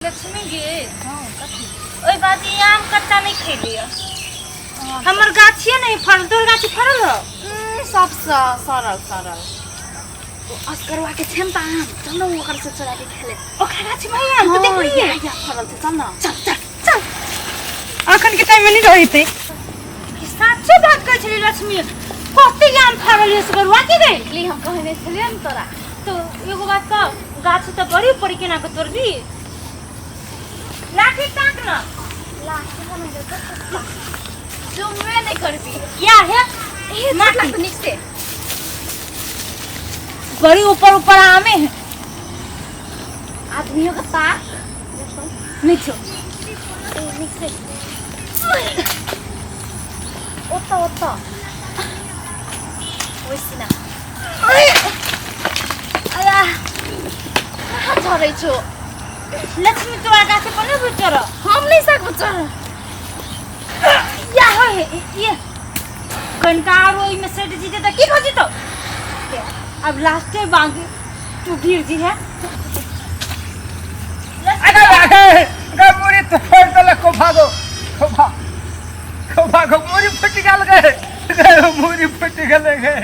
लक्ष्मी गे। हाँ, कथी? ओहि बात ई आम कच्चा नहीं खैलिए, हमर गाछिए नहीं फड़ल। तोर गाछी फड़ल हो? सब सड़ल सड़ल। असगरवा के छेन त आम, चल न ओकर से चोरा के खेले। ओकरा गाछी में आम तो हाँ, देखलिए। या फड़ल छै, चल न। चल चल चल, अखन के टाइम में नहीं रहते। साचे बात कहै छली लक्ष्मी, कते आम फड़ल असगरवा के गई। देखली, हम कहने छलियै न तोरा। तो एगो बात कह, गाछ तऽ बड़ी ऊपर, केना के तोड़बी? लाठी ताक न। लाठी बना के जुम्मे नहीं करबी। या है ए माटी। चोट लागतो नीक से। बड़ी ऊपर ऊपर आमे है। आदमियों के ताक नहीं छो। ए नीक से ओतऽ ओतऽ ओइसिना। अया, कहाँ झरै छौ? लक्ष्मी, तोरा गाछ पर नहीं चढ़। हम नहीं सकबो चढ़। या हो हे ये कनका आरो ओइमे सटि जीते तऽ की भऽ जेतौ? अब लास्टे बांगे, तू गिर जी है। अरे अरे गे, मुरी तोड़ देलक। को भागो, को भाग, को भागो, मुरी फुटि गेल गे। गे, मुरी फुटि गेलै गे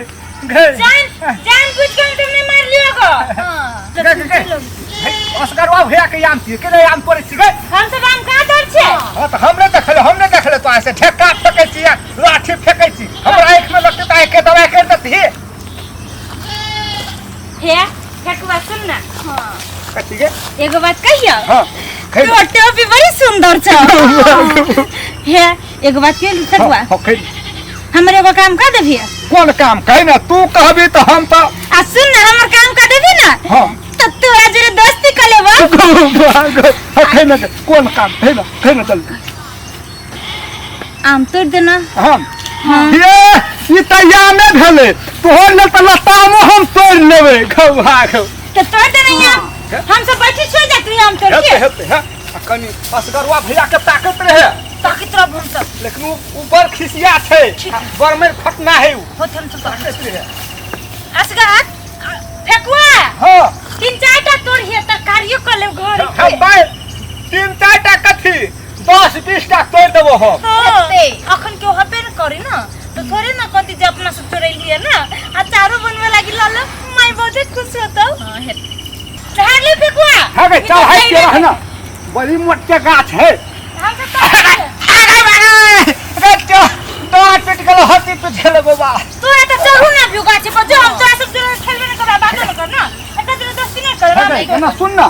गे। जान जान बुझ के तुमने मार लियो गो। हाँ। गे गे गे, हे, असगरवा भैया के आम छियै के आम तोड़ै छी गे? हम सब आम कहाँ तोड़ छियै? हाँ, तऽ हम नहि देखले, हम नहि देखले। तो ऐसे ठेका फेकै छी, लाठी फेकै छी, हमरा आँखि में लगतै तऽ आँखि के दवाइ करि देतही। हे ठेकुआ, सुन ना। हाँ। कथी गे? एगो बात कहियो? हाँ, खै। तोर टोपी बड़ी सुंदर छौ। हे, एगो बात कहियो ठेकुआ? हाँ, खै। हमर एगो काम कर देबही? कोन काम? कही ना, तू कहबी तऽ हम तऽ आ सुन ना, हमर काम कर देबही ना? हाँ। तो तोरा जोरे दोस्ती कर लेबो। हाँ, खै ना, कोन काम? खै ना, खै ना, चल। आम तोड़ देना। हम? हाँ। ये ई तऽ यामे भेलै, तोहर लेल तऽ लतामो हम तोड़ि लेबै। खौ भागौ। तो तोड़ देना यहाँ, हम सब बैठी छो जात रही आम तोड़ के। हेतै हेतै। हे, आ कनि असगरुआ भैया के ताकत रहे। ताकत रह हम सब। लेकिन उ उ बड़ खिसिया छै, बड़ मेर फटना है उ। होत हम सब ताकत रहे। असगर फेकुआ। हाँ। तीन चार टा तोड़िए, तरकारियो कर लेब घर। हम बाय, तीन चार टा कथी, 10 20 टा तोड़ि देबो हम। हाँ, हेतै। अखन केओ हबे न करी न तो थोड़े न कथी जे अपना से चोरेलिए न, आ चारो बनवे लागी लालो माई बहुते खुश होतो। हाँ, हेतै। चढ़ा ले फेकुआ। हाँ गे, ई चल। तो है के खैरे। रह ना, बड़ी मोट के गाछ है। हम सब तो दाँत टूटि गेलो, हड्डी टूटि गेलो बाबा। तोरा तो चढ़ू ना भी गाछ पर, जो हम तोरा सब जोरे खेलबे न करबा, बातो न कर ना, एकरा जोरे दोस्ती न करबा। हे ना, सुन ना,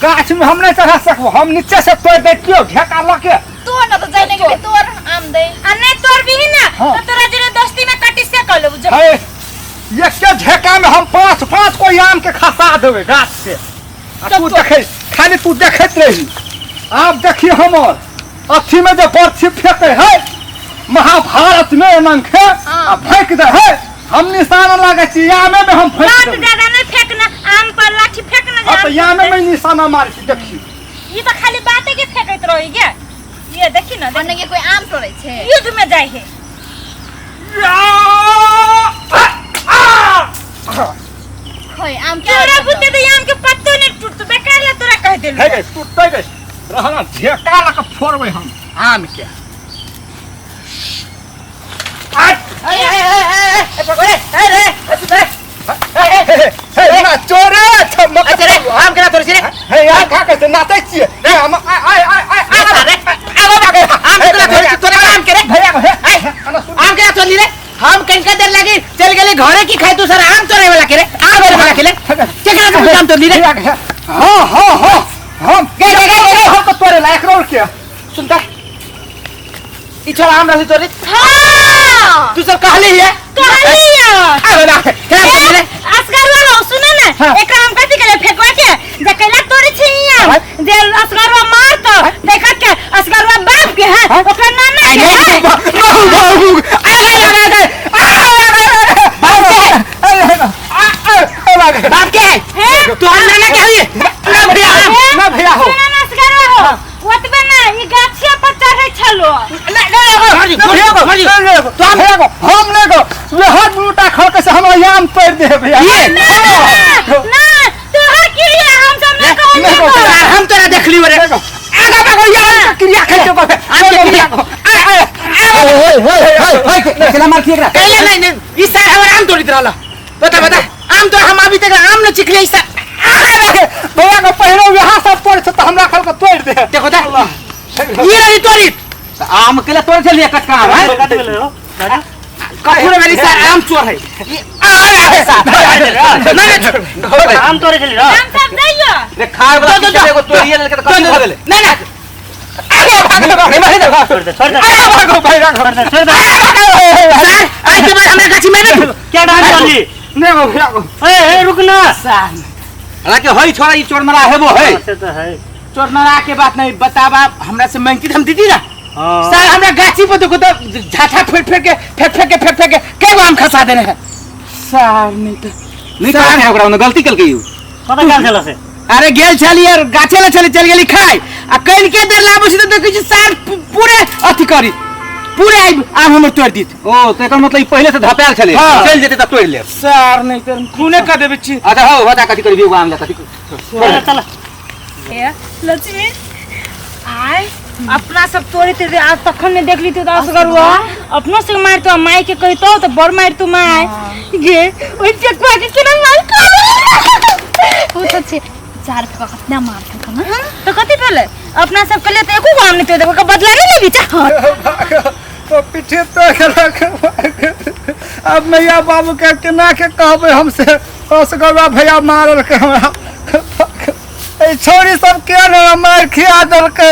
गाछ में हम नहीं चढ़ा सकबो, हम नीचे से तोड़ दै छियौ ढेका लऽ के। तोर न तऽ जाने के तोर आम दे। आ नहीं तोड़ भी ना हाँ। तो तोरा जोरे दोस्ती में कटी से कर लेबू जो। है, एके झेका में हम पांच पांच को आम के खसा देबै गाछ से, आ तू देखे खाली, तू देखैत रही। आब देखी हमर अथी में जे बर्छी फेंके है महाभारत में, एनाखे आ फेंक दे है, हम निशान लागे छी आमे में, हम फेंक बात देबै। ज्यादा नहीं फेंकना, आम पर लाठी फेंकना। हाँ, तऽ आमे में निशाना मारै छी, देखी। ये तो खाली बाते के फेंकैत रही गे। ये देखी ना, ओने के कोई आम तोड़ै छै? युद्ध में जाय है। या! आ! आ! खोइ आम के। तोरा बुते तो आम के पत्तो नहीं टूटतो, बेकार ला तोरा कह देलु। हे गे, टूटतै गे, रहना, झेका लऽ कऽ फोड़बै हम आम के। आय! ए रे, ए हे, हे, ना चोरे छ मक। अच्छा रे, आम केना तोड़ै छी रे? हे यार, खा के नाचै छियै। हे, हम आय आय आय आय आ रे, आबो भागे। आम केना तोड़ै छी तोरे आम के रे? भैया, हे, आना सुन। आम केना तोड़ली रे? हम कनिका देर लागी चल गेली घरे की खाइ, तू सर आम तोड़े वाला के रे, आम तोड़े वाला के रे, केकरा से आम तोड़ली रे? भैया, हे, हाँ हाँ हाँ, हम गे गे गे गे। हम तो तोरे लायक रहो के। सुनता, ई छोरा आम रही तोड़ी। हाँ। तू सब कहली है? कहलियो। आबे ना, केना तोड़ली रे? असगरवा हो, सुन ना। हाँ। एकरा हम कथी कहले फेकवा के जे कैला तोड़े छी आम, जे असगरवा मार तो देखत के असगरवा बाप के है, ओकरा नाना के है। बाबू बाबू, आय आय आय आय, बाप के है? आय। बाप के है? हे? तू हम नाना के हई ना भैया? ना भैया हो। सुन ना असगरवा हो, ओतबे ना ई गाछिया पर चढ़ै छलो। तो हम ले गो वह बूटा खड़ के से हमरा आम तोड़ दे भैया। ये? ना ना, तोहर की हम सब ना कहलियो। सर हम तोरा देखली रे आगा भागो यार क्रिया खाइ के बाप आम के क्रिया हे हे हे हे केला मार एकरा कैला नहीं नहीं ई सर हमर आम तोड़ित रहल बता बता आम तो हम अभी तक आम न चिखले ई सर भैया के पहिरो यहाँ सब तोड़ छै तऽ हमरा खल के तोड़ दे देखो ता ये रही तोड़ी आम केला तोड़ छलिए कटका आम हैं? कपूर वाली सर आम चोर है ये आ रहा है सर नहीं नहीं आम तोड़े छली आम सब जाइयो रे खाए वाला दो, दो, दो। एगो तोड़िए लेके तऽ कथी भऽ गेलै नहीं नहीं आगे भागो नहीं मारी दे छोड़ दे छोड़ दे आगे भागो भाई राखो छोड़ दे छोड़ दे सर आज के बाद हमरा गाछी में नहीं क्या डाल चली नहीं गो भैया गो ए ए रुक ना सर हालांकि हई छोरा ई चोर मरा हेबो है से तो है चोर मरा के बात नहीं बताबा हमरा से मांगती हम दीदी ना हां सर हमरा गाछी पर देखो तो झाठा फेंक फेंक के फेंक फेंक के फेंक फेंक के कई गो आम खसा देने हैं सर नहीं तो नहीं कहा है ओकरा ओने गलती केलकै you पता क्या छला से अरे गेल छली और गाछे ले चली चल गेली खाई आ कल के देर लाबो छी तो देखै छी सर पूरे अथी करी पूरे आइब आम हमर तोड़ दीत ओ तो एकर मतलब ई पहिले से धपायल छलै हाँ। चलि जेतै तऽ तोड़ि लेब सर नहीं तो खूने कर देबे छी अच्छा हौ बता कथी करबी एगो आम ले कथी चल चल ए, लक्ष्मी आय अपना सब तोड़े रे आज तखन ने देखली तू असगरुआ अपनो से मारतो माई के कहितो तो बड़ मारतो माई गे ओइ चकवा के केना मार खा ओ तो छे चार फेंका कितना मार फेंका ना तो कथी भेलै अपना सब के लिए तो एको गो आम नहीं तोड़ देबो बदला नहीं लेबी चाह तो पीछे तो अब मैया बाबू के केना के कहबै हमसे असगरवा भैया मारल के हमरा ए छोरी सब के ने मार खिया देलकै।